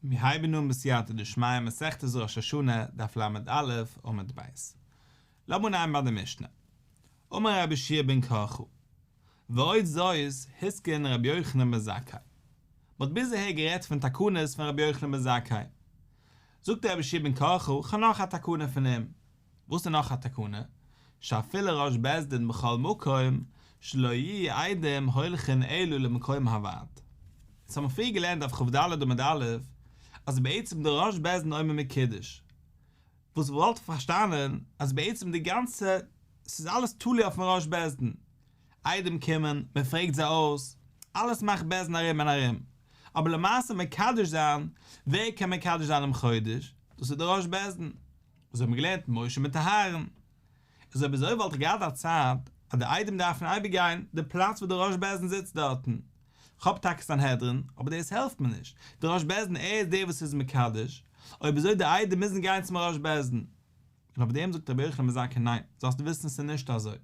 מיר הייבן אן בסייעתא דשמיא מסכת ראש השנה דף ל"א עמוד ב'. לאמיר אנהייבן ביי די משנה. אמר רבי יהושע בן קרחה, ועוד זאת התקין רבי יוחנן בן זכאי. מ'האט ביז אהער גערעדט פון תקנות פון רבי יוחנן בן זכאי. זאגט רבי יהושע בן קרחה, כ'האב נאך א תקנה פון אים. וואס איז נאך א תקנה? שאפילו ראש בית דין בכל מקום שלא יהיו עדים הולכין אלא למקום הוועד. אונז האבן פריער געלערנט דף כ"ד עמוד א' אז בעצם דער ראש בית דין אומר מקודש, וואס וואלט פארשטאנען אז בעצם די גאנצע ס'איז אלעס תלוי אויפן ראש בית דין, עדים קומען, מען פרעגט זיי אויס, אלעס מאכט בית דין ארום און ארום, אבער למעשה מקדש זיין, ווער קען מקדש זיין דעם חודש? דאס איז דער ראש בית דין. אזוי האט מען געלערנט משה מיט אהרן. איז אויב אזוי וואלט איך געהאט א צד אז די עדים דארפן אייביג גיין די פלאץ וואו די ראש בית דין זיצט דארטן. כ'האב טאקע סנהדרין, אבער דאס העלפט מיר נישט. די ראש בית דין ער איז דער וואס איז מקדש, אויב אזוי די עדים מוזן גיין צום ראש בית דין. און אויף דעם זאגט רבי יוחנן בן זכאי ניין, זאלסטו וויסן ס'איז נישט אזוי.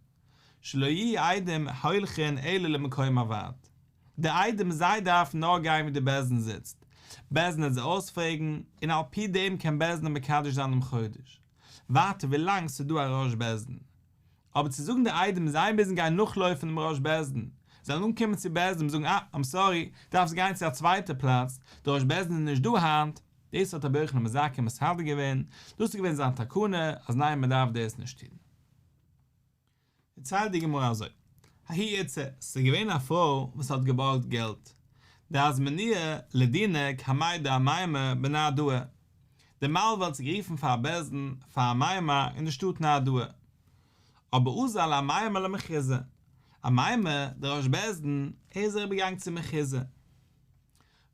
שלא יהיו עדים הולכין אלא למקום הוועד. די עדים זיי דארפן נאר גיין ווי די בית דין זיצט, בית דין וועט זיי אויספרעגן, און על פי דעם קען בית דין מקדש זיין דעם חודש, ווייטער ווילאנג ס'איז דא א ראש בית דין. אבער צו זאגן די עדים זיי מוזן גיין נאכלויפן דעם ראש בית דין, זיי זאלן אנקומען צו בית דין און זאגן אה, איים סארי, דארפסט גיין צו א צווייטע פלאץ, דער ראש בית דין איז נישט דא היינט, דאס האט רבי יוחנן בן זכאי מסדר געווען, דאס איז געווען זיין תקנה אז ניין מען דארף דאס נישט טון. דערציילט די גמרא אזוי, ההיא איתתא, ס'איז געווען א פרוי וואס האט געבארגט געלט, דאזמנוה לדינא קמיה דאמימר בנהרדעא, די מלווה האט זי גערופן פאר א בית דין פאר אמימר אין די שטאט נהרדעא, אבער אזל אמימר למחוזא, אמימר דער ראש בית דין, ער איז אריבער געגאנגען צו מחוזא.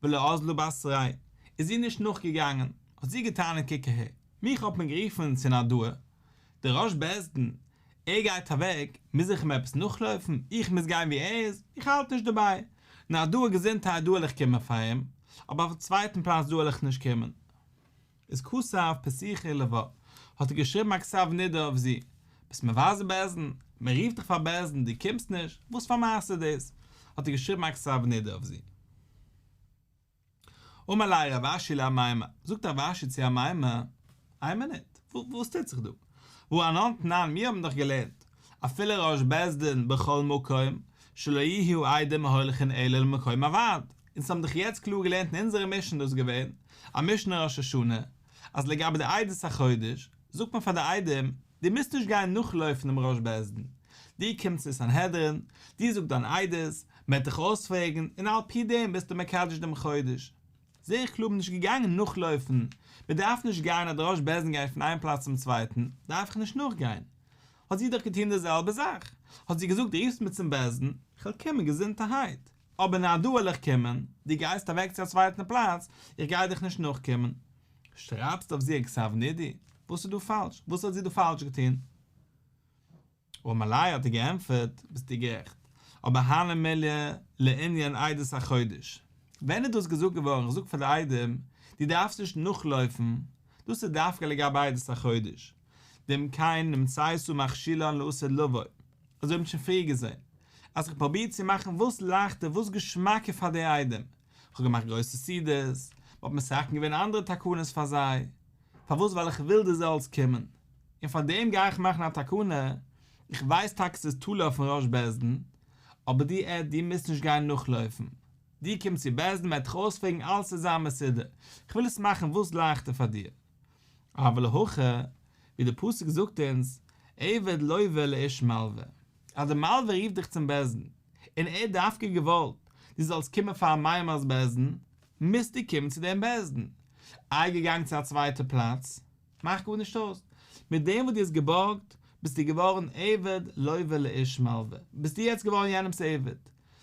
ולא אזלה בתריה, איז זי נישט נאכגעגאנגען, האט זי געטענה'ט קוק אהער, מיך האט מען גערופן צו נהרדעא, דער ראש בית דין, ער גייט אוועק, מוז איך אים עפעס נאכלויפן, איך מוז גיין וואו ער איז, איך האלט נישט דערביי, נהרדעא געזונטהייט דא וועל איך קומען פאר אים, אבער אויף א צווייטן פלאץ דא וועל איך נישט קומען. איז כתב פיתיחא עילוה, האט ער געשריבן א כתב נידוי אויף זי, ביסט מבזה בית דין, מען רופט דיך פאר בית דין, דו קומסט נישט, וואס פאר מעשה איז דאס? האט ער געשריבן א כתב נידוי אויף זי. אמר ליה רב אשי לאמימר, זאגט רב אשי צו אמימר, איין מינוט, וואס טוט זיך דא? והא אנן תנן, מיר האבן דאך געלערנט, אפילו ראש בית דין בכל מקום, שלא יהיו עדים הולכין אלא למקום הוועד, אונז האבן דאך יעצט קלאר געלערנט אין אונזערע משנה דאס איז געווען א משנה ראש השנה, אז לגבי די עדות החודש, זאגט מען פאר די עדים, דו מוזט נישט גיין נאכלויפן דעם ראש בית דין, דו קומסט צו סנהדרין, דו זאגסט דיין עדות, מען וועט דיך אויספרעגן, און על פי דעם ביסטו מקדש דעם חודש. זעה איך קלאר מ'איז נישט געגאנגען נאכלויפן, מען דארף נישט גיין אז דער ראש בית דין גייט פון איין פלאץ צום צווייטן, דארף איך נישט נאכגיין. האט זי דאך געטון די זעלבע זאך, האט זי געזאגט רופסט מיר צום בית דין, כ'וועל קומען געזונטערהייט, אבער נהרדעא וועל איך קומען, דו גייסט אוועק צו א צווייטן פלאץ, איך גיי דיך נישט נאכקומען. שרייבסט אויף זי א כתב נידוי? וואס איז דא פאלש? וואס האט זי דא פאלש געטון? אמר ליה האט ער געענטפערט, ביסטו גערעכט, אבער הני מילי לענין עדות החודש, ווען איז דאס געזאגט געווארן, איך זאג פאר די עדים, דו דארפסט נישט נאכלויפן, דאס איז דווקא לגבי עדות החודש, דאם כן נמצאת מכשילן לעתיד לבוא, אזוי האט מען שוין פריער געזען, אז איך פרוביר צו מאכן וואס לייכטער וואס געשמאקער פאר די עדים, איך האב געמאכט גרויסע סעודות, מען האט מתקן געווען אנדערע תקנות פאר זיי, פארוואס ווייל איך וויל דו זאלסט קומען, און פאר דעם גיי איך מאכן א תקנה, איך ווייס טאקע ס'איז תלוי אויפן ראש בית דין, אבער דו עד דו מוזט נישט גיין נאכלויפן, דו קום צו בית דין מ'עט דיך אויספרעגן אלעס וועט זיין מסודר, איך וויל עס מאכן וואס לייכטער פאר דיר. אבל הכא, ווי די פסוק זאגט אונז, עבד לוה לאיש מלוה, אז די מלוה רופט דיך צום בית דין, און ער האט דווקא געוואלט דו זאלסט קומען פאר אמימר'ס בית דין, מוזטו קומען צו דעם בית דין. איי געגאנגען צו א צווייטע פלאץ? מאכט גארנישט אויס. מיט דעם וואס דו האסט געבארגט, ביסטו געווארן עבד לוה לאיש מלוה. ביסטו יעצט געווארן יענעמ'ס עבד.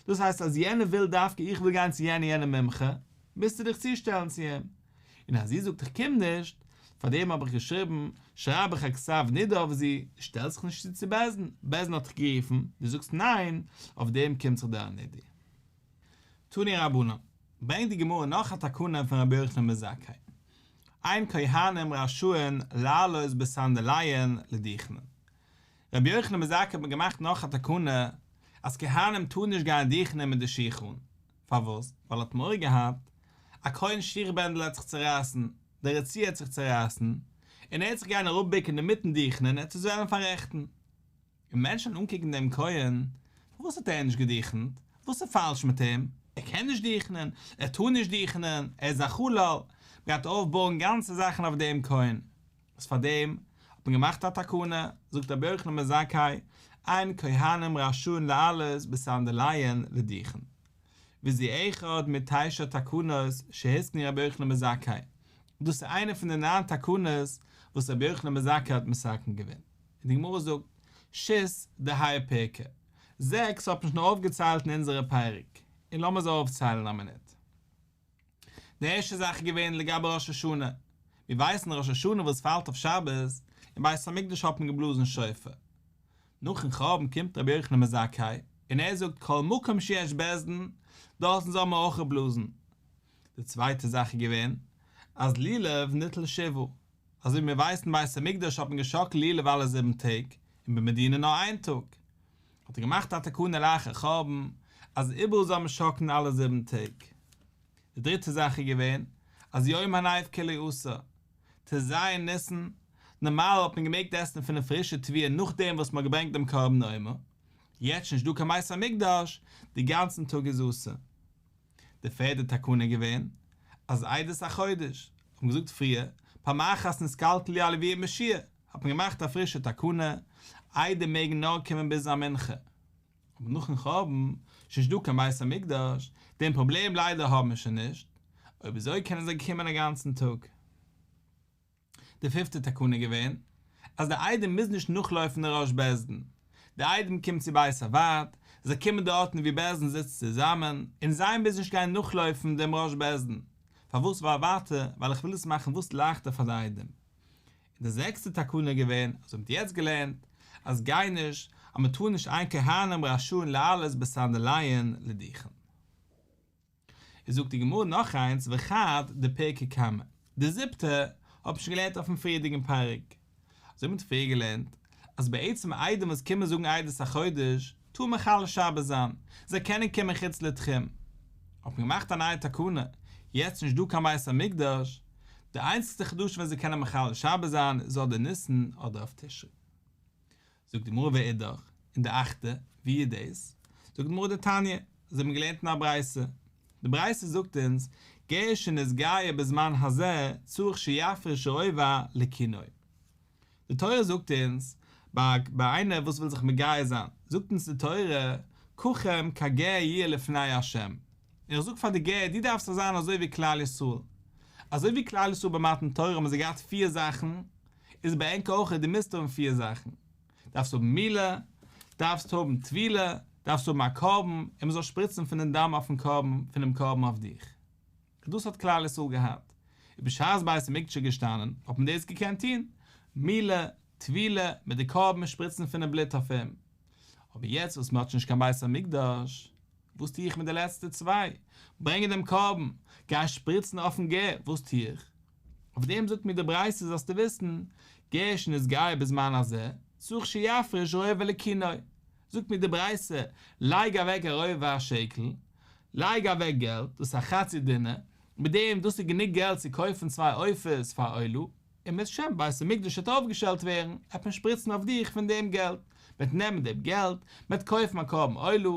דאס הייסט אז יענער וויל דווקא איך וויל גיין צו יענע יענע מומחה, מוזטו דיך צושטעלן צו אים. און אז זי זאגט איך קום נישט, פאר דעם האב איך געשריבן, שרייב איך א כתב נידוי אויף זי, דו שטעלסט זיך נישט צו צו בית דין, בית דין האט דיך גערופן, דו זאגסט ניין, אויף דעם קומט זיך דיר א נידוי. תנו רבנן, ברענגט די גמרא נאך א תקנה פון רבי יוחנן בן זכאי, אין כהנים רשאין לעלות בסנדליהן לדוכנין. רבי יוחנן בן זכאי האט מען געמאכט נאך א תקנה אז כהנים טארן נישט גיין דוכנען מיט די שיך אן, פארוואס? ווייל ער האט מורא געהאט א כהן'ס שיך בענדל העט זיך צורייסן, די רצועה העט זיך צורייסן, און ער העט זיך גיין אראפבוקן אינמיטן דוכנ'ען ער העט עס וועלן פאררעכטן. און מענטשן וועלן אנקוקן דעם כהן, פארוואס האט ער נישט געדוכנ'ט? וואס איז פאלש מיט אים? ער קען נישט דוכנ'ען? ער טאר נישט דוכנ'ען? ער איז א חלל? מ'גייט אויפבויען גאנצע זאכן אויף דעם כהן. איז פאר דעם האט מען געמאכט א תקנה, זאגט רבי יוחנן בן זכאי, אין כהנים רשאין לעלות בסנדליהן לדוכן. וזו אחד מתשע תקנות שהתקין רבי יוחנן בן זכאי, דאס איז איינע פון די ניין תקנות וואס רבי יוחנן בן זכאי האט מתקן געווען. און די גמרא זאגט, שית דהאי פירקא, זעקס האט מען שוין אויפגעציילט אין אונזערע פרק, און לאמיר זיי אויפציילן א מינוט. די ערשטע זאך איז געווען לגבי ראש השנה, מיר ווייסן ראש השנה וואס פאלט אויף שבת, אין בית המקדש האט מען געבלאזן שופר. נאכן חורבן קומט רבי יוחנן בן זכאי און ער זאגט כל מקום שיש בית דין, דארטן זאל מען אויך בלאזן. די צווייטע זאך איז געווען אז לולב ניטל שבעה, אזוי ווי מיר ווייסן בית המקדש האט מען געשאקלט לולב אלע זיבן טעג, און במדינה נאר איין טאג. האט ער געמאכט א תקנה לאחר חורבן אז איבעראל זאל מען שאקלן אלע זיבן טעג. די דריטע זאך איז געווען אז יום הנף כולו אסור, ט"ז ניסן, נארמאל האט מען געמעגט עסן פון די פרישע תבואה נאכדעם וואס מען האט געברענגט דעם קרבן עומר, יעצט נישט דא קיין בית המקדש, די גאנצן טאג איז אסור. די פערדע תקנה איז געווען אז עדות החודש, האט מען געזאגט פריער, פעם אחת נתקלקלו הלוים בשיר, האט מען געמאכט א פרישע תקנה, עדים מעגן נאר קומען ביז א מנחה. אבער נאכן חורבן, שוין נישט דא קיין בית המקדש, דעם פראבלעם ליידער האבן מיר שוין נישט, אויב אזוי קענען זיי קומען א גאנצן טאג. די פיפטע תקנה איז געווען, אז די עדים מוזן נישט נאכלויפן די ראש בית דין, די עדים קומט צו בית הוועד, זיי קומען דארטן ווי בית דין זיצט צוזאמען, און זיי מוזן נישט גיין נאכלויפן דעם ראש בית דין, פארוואס ווייל ווייטער ווייל איך וויל עס מאכן וואס לייכטער פאר די עדים. און די זעקסטע תקנה איז געווען, אזוי מ'האט יעצט געלערנט, אז גיי נישט, אז מ'טאר נישט אין כהנים רשאין לעלות בסנדליהן לדוכן. איז זאגט די גמרא נאך איינס וחד דפירקא קמא, די זיבטע האב איך שוין געלערנט אויפן פריערדיגן פרק, אזוי מ'האט פריער געלערנט אז בעצם עדים וואס קומען זאגן עדות החודש טאר מחלל שבת זיין, זיי קענען קומען חוץ לתחום, האט מען געמאכט א נייע תקנה, יעצט נישט דא קיין בית המקדש, די איינציגסטע חדשים ווען זיי קענען מחלל שבת זיין איז אדער ניסן אדער אויף תשרי. זאגט די גמרא ואידך, און די אכטע, ווי איז דאס? זאגט די גמרא דתניא, אזוי האט מען געלערנט אין א ברייתא, די ברייתא זאגט אונז, גר שנתגייר בזמן הזה צריך שיפריש רובע לקינו. די תורה זאגט אונז, ביי ביי איינער וואס וויל זיך מגייר זיין, זאגט אונז די תורה, ככם כגר יהיה לפני ה'. איך זאג פאר די גר, דו דארפסט זיין אזוי ווי כלל ישראל. אזוי ווי כלל ישראל ביי מתן תורה האבן זיי געהאט פיר זאכן, איז ביי ענק אויך, דו מוזט האבן פיר זאכן. דארפסט האבן מילה, דארפסט האבן טבילה, דארפסט האבן א קרבן, און מען זאל שפריצן פון דעם דם אויפן קרבן, פונעם קרבן אויף דיך. דאס האט כלל ישראל געהאט. און בשעת בית המקדש איז געשטאנען, האט מען דאס געקענט טון, מילה, טבילה, מיט די קרבן און שפריצן פונעם בלוט אויף אים. אבער יעצט וואס מען האט שוין נישט קיין בית המקדש, וואס טו איך מיט די לעצטע צוויי? ברענגען דעם קרבן, גיין שפריצן אויפן גר, וואס טו איך? אויף דעם זאגט מיר די ברייתא זאלסטו וויסן, גר שנתגייר בזמן הזה, צריך שיפריש רובע לקינו. זאגט מיר די ברייתא, לייג אוועק א רובע השקל, לייג אוועק געלט, דאס איז א חצי דינר, מיט דעם, דאס איז גענוג געלט צו קויפן צוויי עופות פאר עולה, און אם ירצה השם בית המקדש וועט אויפגעשטעלט ווערן, עט מען שפריצן אויף דיך פון דעם געלט, מ'עט נעמען דעם געלט, מ'עט קויפן א קרבן עולה,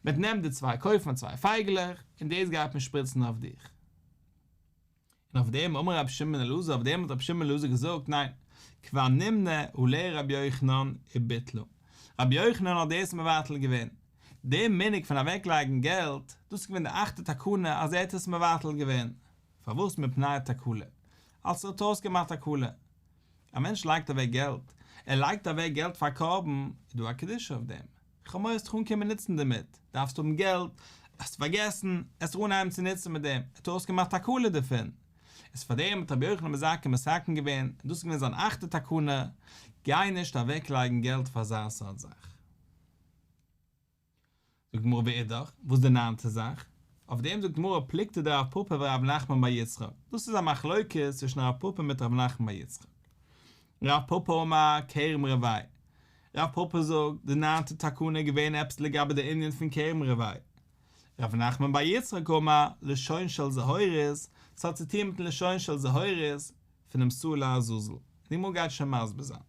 מ'עט נעמען די צוויי קויפן צוויי פייגלעך, און דאס גייט מען שפריצן אויף דיך. און אויף דעם אמר רבי שמעון בן אלעזר, אויף דעם האט רבי שמעון בן אלעזר געזאגט, ניין, כבר נמנה עליה רבי יוחנן וביטלה, רבי יוחנן האט דאס מבטל געווען, דער מנהג פון אוועק לייגן געלט, דאס איז געווען די אכטע תקנה אז ער האט עס מבטל געווען, פארוואס מפני תקלה, אלס ער האט אויסגעמאכט תקלה, א מענטש לייגט אוועק געלט, ער לייגט אוועק געלט פאר קרבן, איז דא א קדושה אויף דעם, כ'האב מורא עסט אנקומען נוצן דערמיט, דארפסט האבן געלט, עסט פארגעסן, עסט אנהייבן צו נוצן מיט דעם, ער האט אויסגעמאכט תקלה דערפון, איז פאר דעם האט רבי יוחנן בן זכאי מתקן געווען, און דאס איז געווען זיין אכטע תקנה, גיי נישט אוועקלייגן געלט פאר אזא סארט זאך. זאגט די גמרא ואידך, וואס איז די ניינטע זאך? אויף דעם זאגט די גמרא פלוגתא דרב פפא ורב נחמן בר יצחק, דאס איז א מחלוקת צווישן רב פפא מיט רב נחמן בר יצחק. רב פפא אמר כרם רבעי, רב פפא זאגט די ניינטע תקנה איז געווען עפעס לגבי די ענין פון כרם רבעי. ר' נחמן בר יצחק אמר, לשון של זהורית, ס'האט צו טון מיטן לשון של זהורית פונעם שעיר לעזאזל. די גמרא גייט שוין מסביר זיין.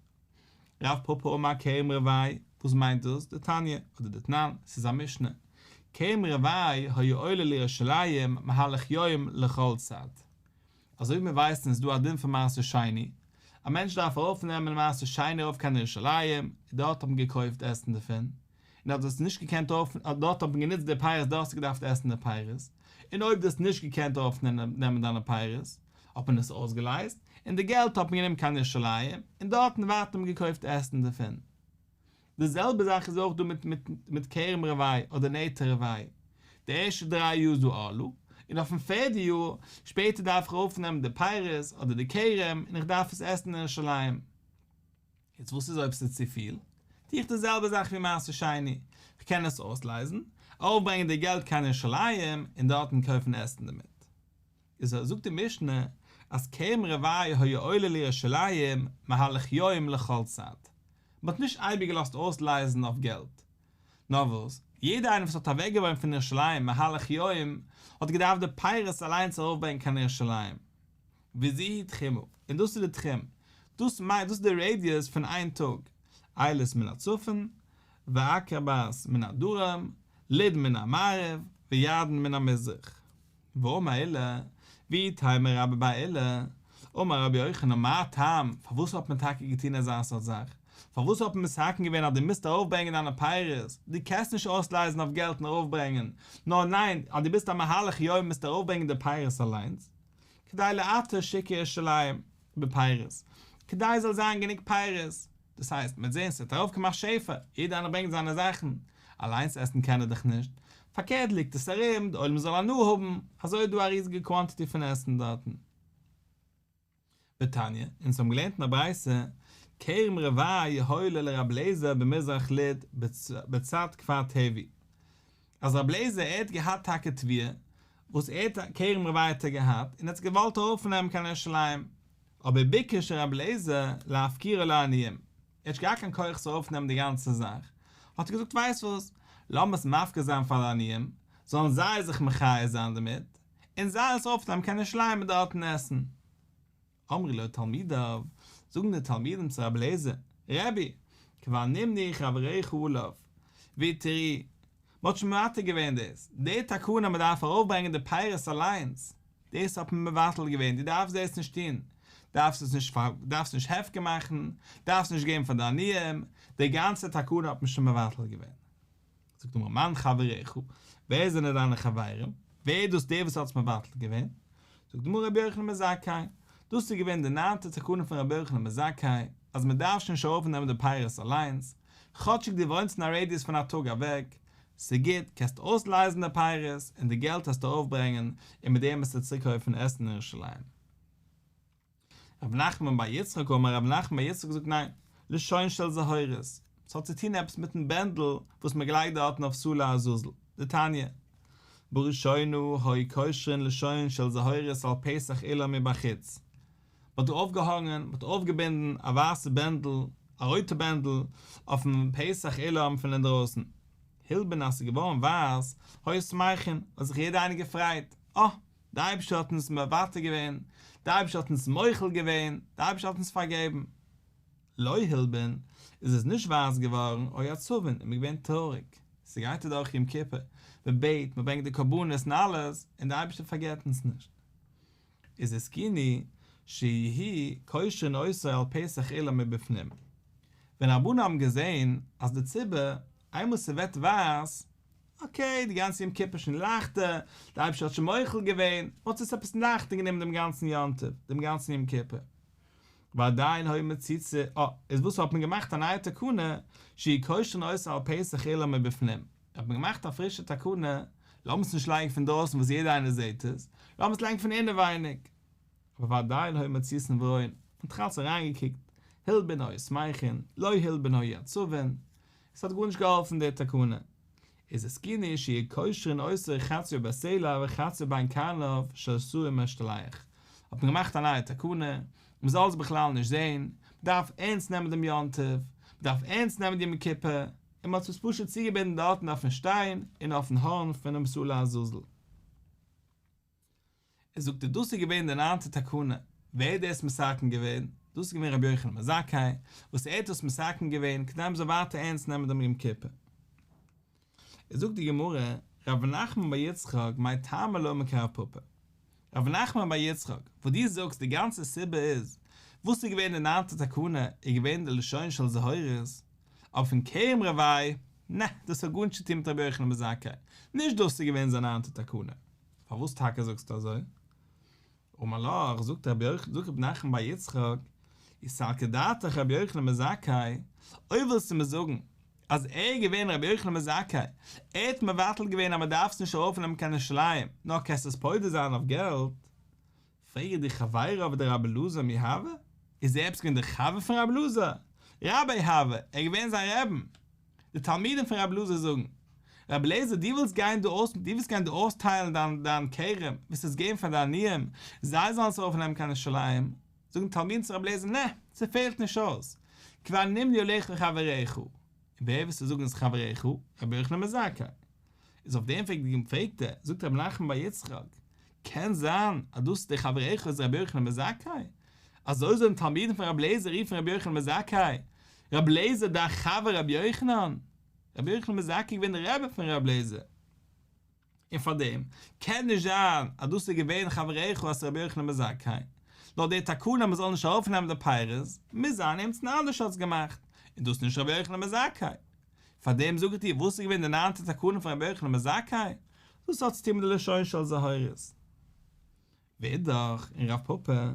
רב פפא אמר כרם רבעי, וואס מיינט דאס? דתניא, אדער דתנן, ס'איז א משנה. כרם רבעי היה עולה לירושלים מהלך יום לכל צד. אזוי ווי מיר ווייסן איז דא א דין פון מעשר שני, א מענטש דארף ארויפנעמען מעשר שני ארויף קיין ירושלים, און דארט האט מען געקויפט עסן דערפון, און אז דו האסט נישט געקענט ארויף, דארט האט מען גענוצט די פירות דארט האסטו געדארפט עסן די פירות, און אויב דו האסט נישט געקענט ארויפנעמען דיינע פירות, האט מען עס אויסגעלייזט, און די געלט האט מען גענומען קיין ירושלים, און דארטן ווייטער האט מען געקויפט עסן דערפון. די זעלבע זאך איז אויך דא מיט מיט מיט כרם רבעי אדער נטע רבעי. די ערשטע דריי יאר איז דא ערלה, און אויפן פערדע יאר, שפעטער דארף איך ארויפנעמען די פירות אדער די כרם און איך דארף עס עסן אין ירושלים. יעצט וואס איז אויב ס'איז צופיל? טו איך די זעלבע זאך ווי מעשר שני, איך קען עס אויסלייזן, ארויפברענגען די געלט קיין ירושלים און דארטן קויפן עסן דערמיט. איז זאגט די משנה אז כרם רבעי היה עולה לירושלים מהלך יום לכל צד, מען האט נישט אייביג געלאזט אויסלייזן אויף געלט, נאר וואס, יעדער איינער וואס האט אוועק געוואוינט פון ירושלים מהלך יום האט געדארפט די פירות אליינס ארויפברענגען קיין ירושלים, וזו היא תחומה, און דאס איז די תחום, דאס מיינט דאס איז די רעדיוס פון איין טאג, אילת מן הצפון, ועקבת מן הדרום, לוד מן המערב, וירדן מן המזרח. ואמר עולא, ואיתימא רבה בר עולא, אמר רבי יוחנן מה הטעם, פארוואס האט מען טאקע געטון אזא סארט זאך? פארוואס האט מען מתקן געווען אז דו מוזט ארויפברענגען דיינע פירות, דו קענסט נישט אויסלייזן אויף געלט און ארויפברענגען, נאר ניין, אז דו ביסט א מהלך יום מוזטו ארויפברענגען די פירות אליינס, כדי לעטר שוקי ירושלים בפירות, כדי עס זאל זיין גענוג פירות, דאס הייסט, מ'וועט זען ס'וועט ארויפקומען א שפע, יעדער איינער ברענגט זיינע זאכן, אליינס עסן קען ער דאך נישט, פארקערט ליגט עס ארום, די עולם זאל הנאה האבן, אזוי איז דא א ריזיגע קוואנטיטי פון עסן דארטן. ותניא, אונז האבן געלערנט אין א ברייתא, כרם רבעי היה עולה לר' אליעזר במזרח לוד בצד כפר טבי, אז ר' אליעזר ער האט געהאט טאקע תבואה, וואס ער האט כרם רבעי האט ער געהאט, און ער האט עס געוואלט ארויפנעמען קיין ירושלים, אבער ביקש ר' אליעזר להפקירו לעניים, ער האט נישט געהאט קיין כח צו ארויפנעמען די גאנצע זאך, האט ער געזאגט ווייסט וואס, לאמיר עס מפקיר זיין פאר די עניים, זאלן זיי זיך מחיה זיין דערמיט, און זיי זאלן עס ארויפנעמען קיין ירושלים און דארטן עסן. אמרו לו תלמידיו, זאגן די תלמידים צו רבי אליעזר, רבי, כבר נמנו חבריך עליו, והתירוהו, מען האט שוין מתיר געווען דאס, די תקנה מען דארף ארויפברענגען די פירות אליינס, דאס האט מען מבטל געווען, דו דארפסט דאס נישט טון, דארפסט עס נישט דארפסט נישט הפקר מאכן, דארפסט נישט געבן פאר די עניים, די גאנצע תקנה האט מען שוין מבטל געווען. זאגט די גמרא מאן חבריך, ווער זענען דיינע חברים, ווער איז דאס דער וואס האט עס מבטל געווען? זאגט די גמרא רבי יוחנן בן זכאי, דאס איז געווען די ניינטע תקנה פון רבי יוחנן בן זכאי, אז מען דארף שוין נישט ארויפנעמען די פירות אליינס, כאטשיג דו וואוינסט אין א רעדיוס פון א טאג אוועק, ס'גוט, קענסט אויסלייזן די פירות, און די געלט וועסטו ארויפברענגען, און מיט דעם וועסטו צוריקקויפן עסן אין ירושלים. רב נחמן בר יצחק אמר רב נחמן בר יצחק זאגט ניין, לשון של זהורית, ס'האט צו טון עפעס מיטן בענדל וואס מען געלייגט דארטן אויף שעיר לעזאזל, דתניא, בראשונה היו קושרין לשון של זהורית על פתח אולם מבחוץ, מען האט אויפגעהאנגען, מען האט אויפגעבינדן א ווייסע בענדל, א רויטע בענדל, אויפן פתח אולם פון אינדרויסן, הלבין אז ס'איז געווארן ווייס, היו שמחין, האט זיך יעדער איינער געפרייט, אה! די אייבערשטער האט אונז מוותר געווען, די אייבערשטער האט אונז מוחל געווען, די אייבערשטער האט אונז פארגעבן. לא הלבין, איז עס נישט ווייס געווארן, היו עצבין, איז מען געווען טרויעריג, ס'גייט אדורך יום כיפור, מען בעט, מען ברענגט די קרבנות און אלעס, און די אייבערשטער פארגעבט אונז נישט. איז התקינו שיהו קושרין אותו על פתח אולם מבפנים. ווען רבנן האבן געזען אז די ציבור, איינמאל ס'ווערט ווייס, אקעי, די גאנצע יום כיפור איז שוין לייכטער, די אייבערשטער האט שוין מוחל געווען, מ'האט עס עפעס לייכטער גענומען דעם גאנצן יום טוב, דעם גאנצן יום כיפור. ועדיין היו מציצי, אה, איז וואס האט מען געמאכט א נייע תקנה, שיהו קושרין אותו על פתח אולם מבפנים, האט מען געמאכט א פרישע תקנה, לאמיר עס נישט לייגן פון דרויסן וואס יעדער איינער זעט עס, לאמיר עס לייגן פון אינעווייניג. אבער ועדיין היו מציצין ורואין, מען האט אלץ אריינגעקוקט, הלבין היו שמחין, לא הלבין היו עצבין, עס האט גארנישט געהאלפן די תקנה. איז התקינו שיהו קושרין אותו חציו בסלע וחציו בין קרניו של שעיר המשתלח, האט מען געמאכט א נייע תקנה, מען זאל עס בכלל נישט זען, מען דארף ערנסט נעמען דעם יום טוב, מען דארף ערנסט נעמען די יום כיפור. און מען האט עס פשוט צוגעבינדן דארטן אויפן שטיין און אויפן הארן פונעם שעיר לעזאזל. ער זאגט דאס איז געווען די ניינטע תקנה, ווער האט דאס מתקן געווען? דאס איז געווען רבי יוחנן בן זכאי, וואס ער האט דאס מתקן געווען כדי מען זאל ווייטער ערנסט נעמען דעם יום כיפור. עס זאגט די גמרא, רב נחמן בר יצחק מאי טעמא לא אמר כרב פפא. רב נחמן בר יצחק, וואס דו זאגסט די גאנצע סיבה איז, וואס איז געווען די ניינטע תקנה, איז געווען די לשון של זהורית, אבער פון כרם רבעי, נע, דאס האט גארנישט צו טון מיט רבי יוחנן בן זכאי, נישט דאס איז געווען זיין ניינטע תקנה. פארוואס טאקע זאגסטו אזוי? אמר לך, זאגט רבי יוחנן, זאגט רב נחמן בר יצחק, אי סלקא דעתך רבי יוחנן בן זכאי, אויב ווילסטו מיר זאגן אז ער איז געווען רבי יוחנן בן זכאי, ער האט מבטל געווען אז מען דארף עס נישט ארויפנעמען קיין ירושלים, נאר קענסט עס פודה זיין אויף געלט, פרעג איך דיר חבריו דרבי אלעזר מי הוה? איז ער עפעס געווען דער חבר פון רבי אלעזר? רביה הוה, ער איז געווען זיין רעבן. די תלמידים פון רבי אלעזר זאגן, רבי אלעזר דו ווילסט גיין דא אויס, דו ווילסט גיין דא אויסטיילן דיין דיין כרם, ווילסט עס געבן פאר די עניים, זיי זאלן עס ארויפנעמען קיין ירושלים, זאגן די תלמידים צו רבי אלעזר, נע, ס'פעלט נישט אויס, כבר נמנו עליך חבריך, און ווער ווילסטו זאגן איז חבריך, רבי יוחנן בן זכאי. איז אויף דעם פרעגט ער, זאגט רב נחמן בר יצחק, קען זיין אז דאס דער חבריך איז רבי יוחנן בן זכאי? אזוי זאלן תלמידים פון רבי אליעזר רופן רבי יוחנן בן זכאי, רבי אליעזר דיין חבר רבי יוחנן? רבי יוחנן בן זכאי איז געווען דער רבי פון רבי אליעזר, און פאר דעם קען נישט זיין אז דאס איז געווען חבריך אז רבי יוחנן בן זכאי, נאר די תקנה אז מען זאל נישט ארויפנעמען די פירות, מוז זיין עמיצן אנדערש האט עס געמאכט, און דאס איז נישט רבי יוחנן בן זכאי. פאר דעם זאג איך דיר, וואס איז געווען די ניינטע תקנה פון רבי יוחנן בן זכאי? דאס האט צו טון מיט די לשון של זהורית. ואידך, און רב פפא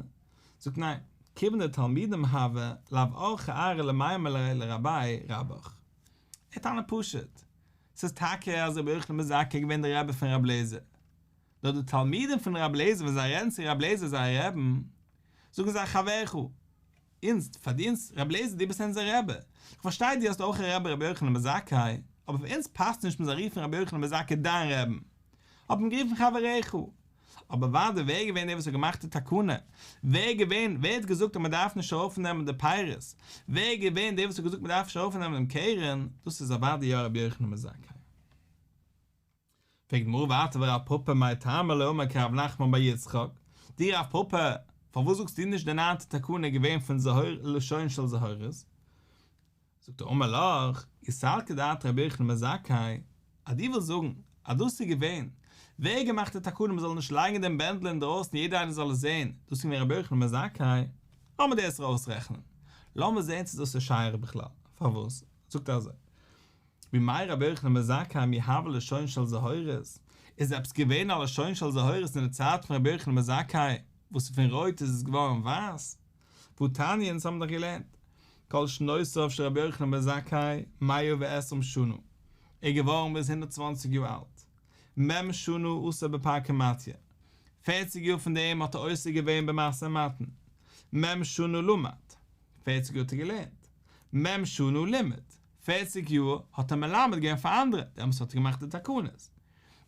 זאגט ניין, כיוון דתלמידים הוו, לאו אורחא ארעא למימר ליה לרביה רבך. ער טענה'ט פשוט, ס'איז טאקע אז רבי יוחנן בן זכאי איז געווען דער רבי פון רבי אליעזר, נאר די תלמידים פון רבי אליעזר ווען זיי רעדן צו רבי אליעזר זייער רעבן, זאגן זיי חברך, אונז, פאר די אונז, רבי אליעזר דו ביסט אונזער רבי, איך פארשטיי דו האסט אויך א רבי רבי יוחנן בן זכאי, אבער פאר אונז פאסט נישט מען זאל רופן רבי יוחנן בן זכאי דיין רעבן, האט מען גערופן חברך. אבער אוודאי ווער איז געווען דער וואס האט געמאכט די תקנה? ווער איז געווען, ווער האט געזאגט אז מען דארף נישט ארויפנעמען די פירות? ווער איז געווען דער וואס האט געזאגט מען דארף נישט ארויפנעמען דעם קרן? דאס איז אוודאי יא רבי יוחנן בן זכאי. פרעגט די גמרא ווייטער ורב פפא מאי טעמא לא אמר כרב נחמן בר יצחק, דו רב פפא, פארוואס זאגסטו נישט די ניינטע תקנה איז געווען פון לשון של זהורית? זאגט ער אמר לך, אי סלקא דעתך רבי יוחנן בן זכאי, אז דו ווילסט זאגן אז דאס איז געווען, ווער האט געמאכט די תקנה מען זאל נישט לייגן דעם בענדל אינדרויסן יעדער איינער זאל עס זען, דאס איז געווען רבי יוחנן בן זכאי, לאמיר דאס אויסרעכענען, לאמיר זען צו דאס איז שייך בכלל, פארוואס? זאגט ער אזוי, בימי רבי יוחנן בן זכאי מי הוה לשון של זהורית, איז עפעס געווען א לשון של זהורית אין די צייט פון רבי יוחנן בן זכאי וואס פון רויט איז עס געווארן ווייס? והתניא אונז האבן דאך געלערנט כל שנותיו של רבי יוחנן בן זכאי מאה ועשרים שנה, ער איז געווארן ביז הונדערט צוואנציג יאר אלט, מ' שנה עסק בפרקמטיא, פערציג יאר פון דעם האט ער עוסק געווען במשא ומתן, מ' שנה למד, פערציג יאר האט ער געלערנט, מ' שנה לימד, פערציג יאר האט ער מלמד געווען פאר אנדערע, דעמאלטס האט ער געמאכט די תקנות.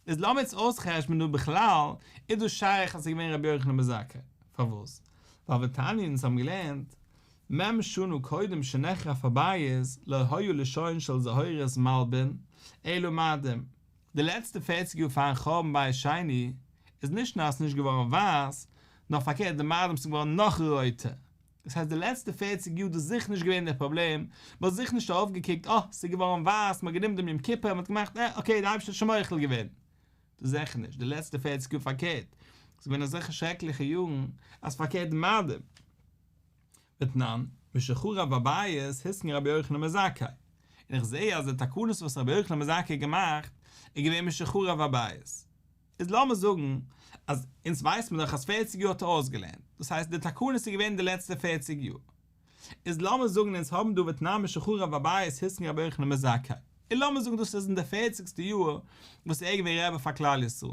איז לאמיר יעצט אויסחשבונ'ען דא בכלל, איז דאס שייך אז ס'איז געווען רבי יוחנן בן זכאי? פארוואס? ווייל והתניא אונז האבן געלערנט, מ' שנה קודם שנחרב הבית לא היה לשון של זהורית מלבין אלא מאדים, די לעצטע פערציג יאר פארן חורבן בית שני איז נישט נאר אז ס'איז נישט געווארן ווייס, נאר פארקערט די מאדים ס'איז געווארן נאך רויטער. דאס הייסט די לעצטע פערציג יאר דאס זיכער נישט געווען דער פראבלעם, מען האט זיכער נישט ארויף געקוקט אה ס'איז געווארן ווייס, מען האט גענומען דעם יום כיפור מען האט געמאכט אה אקעי די אייבערשטער האט שוין מוחל געווען, דאס זיכער נישט, די לעצטע פערציג יאר פארקערט, ס'איז געווען אזעלכע שרעקליכע יארן אז פארקערט מאדים. ותנן, משחרב הבית התקין רבי יוחנן בן זכאי, און איך זעה אז די תקנות וואס רבי יוחנן בן זכאי האט געמאכט איז געווען משחרב הבית. איז לאמיר זאגן אז אונז ווייסט מען דאך אז פערציג יאר האט ער אויסגעלערנט, דאס הייסט די תקנות איז געווען די לעצטע פערציג יאר, איז לאמיר זאגן אונז האבן דא ותנן משחרב הבית התקין רבי יוחנן בן זכאי, און לאמיר זאגן דאס איז אין די פערציגסטע יאר וואס ער איז געווען רבי פאר כלל ישראל,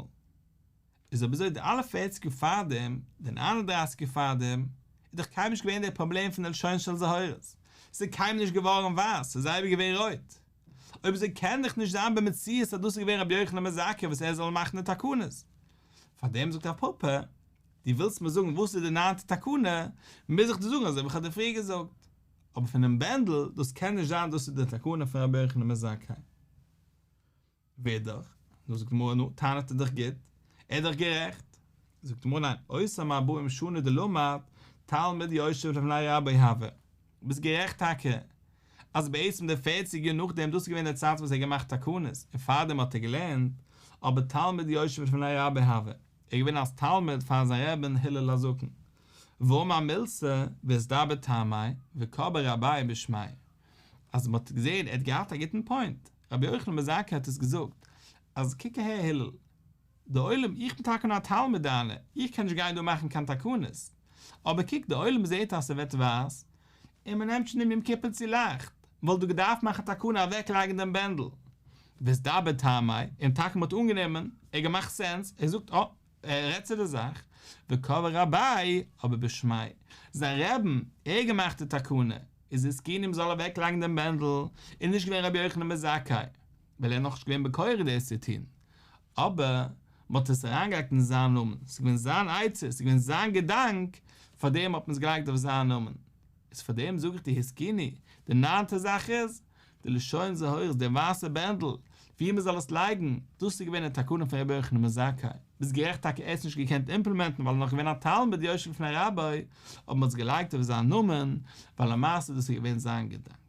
איז אויב אזוי די אלע פערציג יאר פארדעם, די ניין און דרייסיג יאר פארדעם, איז דאך קיינמאל נישט געווען דער פראבלעם פון די לשון של זהורית, ס'איז קיינמאל נישט געווארן ווייס, ס'איז אייביג געווען רויט. אויב אזוי קען דאך נישט זיין במציאות אז דאס איז געווען רבי יוחנן בן זכאי וואס ער זאל מאכן די תקנות. פאר דעם זאגט רב פפא, דו ווילסט מיר זאגן וואס איז די ניינטע תקנה, מוז איך דיר זאגן אזוי ווי איך האב דיר פריער געזאגט. אבער פונעם בענדל, דאס קען נישט זיין דאס איז די תקנה פון רבי יוחנן בן זכאי. ווידער, נו זאגט די גמרא נו, טענה'ט ער דאך גוט, ער איז דאך גערעכט. זאגט די גמרא ניין, אותם ארבעים שנה דלמד, תלמיד יושב לפני רבו הוה. ביסט גערעכט טאקע, אז בעצם די פערציג יאר נאכדעם דאס איז געווען די צייט וואס ער האט געמאכט תקנות, און פארדעם האט ער געלערנט, אבער תלמיד יושב לפני רבו הוה, ער איז געווען אלס תלמיד פאר זיין רבי'ן הלל הזקן. ואמר מילתא ואיתדבר טעמיה וקבעיה רביה בשמיה. אז מען האט געזען ער האט געהאט א גוטן פוינט, רבי יוחנן בן זכאי האט עס געזאגט, אז קוק אהער הלל, די עולם, איך בין טאקע נאר א תלמיד דיינער, איך קען נישט גיין דא מאכן קיין תקנות, אבער קוק די עולם זעט אז ס'ווערט ווייס, און מען נעמט שוין דעם יום כיפור צו לייכט, מ'וואלט דא געדארפט מאכן תקנה אוועק לייגן דעם בענדל. ואיתדבר טעמיה, און טאקע מען האט אנגענומען, ער האט געמאכט סענס, ער זאגט אה, ער רעדט צו די זאך, וקבעיה רביה, אבער בשמיה, זיין רבי'ן, ער האט געמאכט די תקנה, איז התקינו מ'זאל אוועק לייגן דעם בענדל, איז נישט געווען רבי יוחנן בן זכאי, ווייל ער איז נאכנישט געווען בכח דאס צו טון, אבער מען האט עס אריינגעלייגט אין זיין נאמען, ס'איז געווען זיין עצה, ס'איז געווען זיין געדאנק, פארדעם האט מען עס געלייגט אויף זיין נאמען. איז פארדעם זאג איך דיר התקינו, די ניינטע זאך איז, די לשון זהורית, די ווייסע בענדל, ווי מען זאל עס לייגן, דאס איז געווען די תקנה פון רבי יוחנן בן זכאי, ביסט גערעכט טאקע ער האט עס נישט געקענט אימפלעמענטן ווייל ער איז נאך געווען א תלמיד יושב לפני רבו, אבער מען האט עס געלייגט אויף זיין נאמען, ווייל למעשה דאס איז געווען זיין געדאנק.